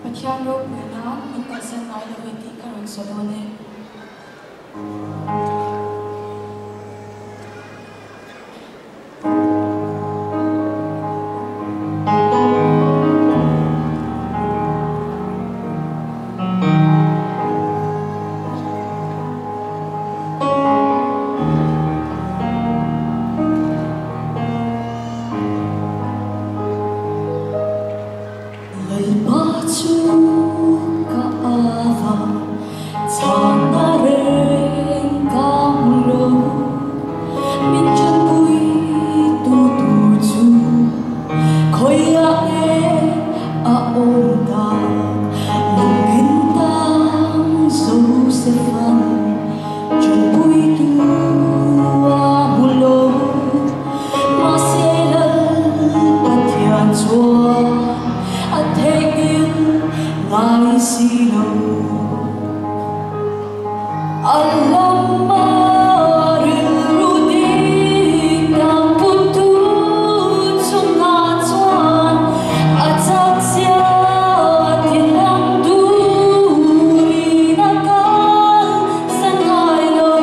Pathian ropui nan min kalsan ngai lo ve tih ka rawn sawi dawn e. Lalpa chu ka ava chhana reng ka hmu lo, min tanpui tu tur chu khawiah nge a awm tak? Lungin tang Joseph-a'n tanpuitu a hmu lo, mahse Lal Pathian chuan a theihnghilh ngai si lo. A lama rilru dik tak putu chungah chuan a chak zia tilang turin a kalsan ngai lo.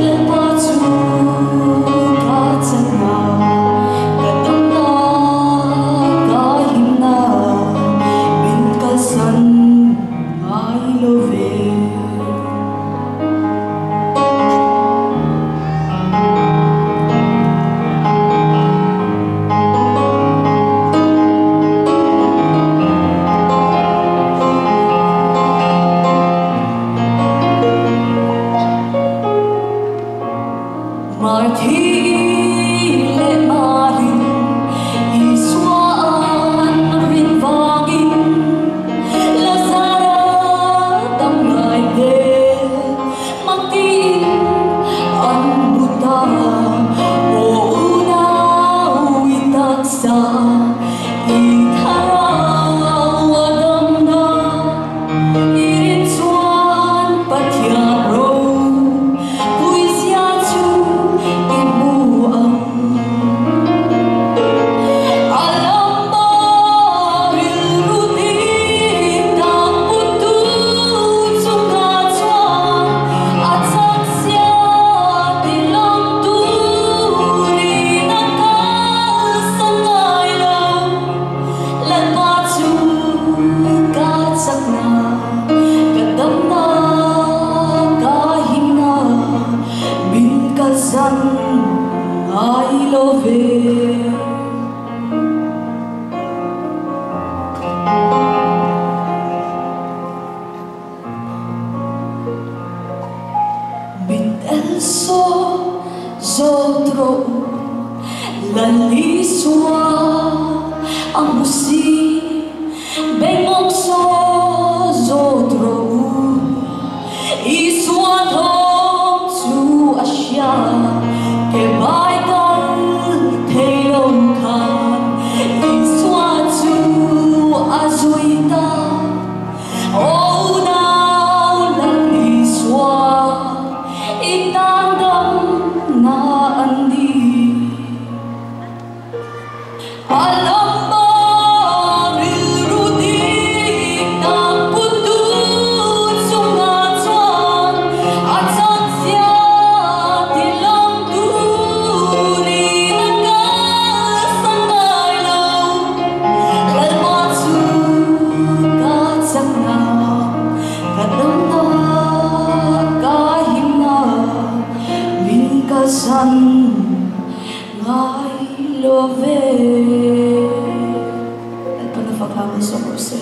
Lalpa chu ka chakna, ka damna, ka himna, min kalsan ngai lo ve. Marthi leh Marin Isua an rin vangin Lazara dam ngai hmel mak tiin an hmu ta. Aw unau i taksa i thlarau a damna i rin chuan Pathian ro puizia chu i hmu ang. A lama rilru dik tak putu chungah chuan a chak zia tilang turin a kalsan ngai lo. Lalpa chu ka chakna, ka damna, ka himna, min kalsan ngai lo ve. Mit el saw zawt rawh u, Lal Isua a hmu si. Bengawng saw zawt rawh u, Isua thawm chu a hria. Ke bai kal thei lo khan Isua chu a zui ta. Aw unau Lal Isua, i tan dam na an ni. A lama rilru dik tak putu chungah chuan a chak zia tilang turin a kalsan ngai lo. Lalpa chu ka chakna, ka damna, ka himna, min kalsan ngai lo ve. Lalpa na fak hlang in sawm rawh se.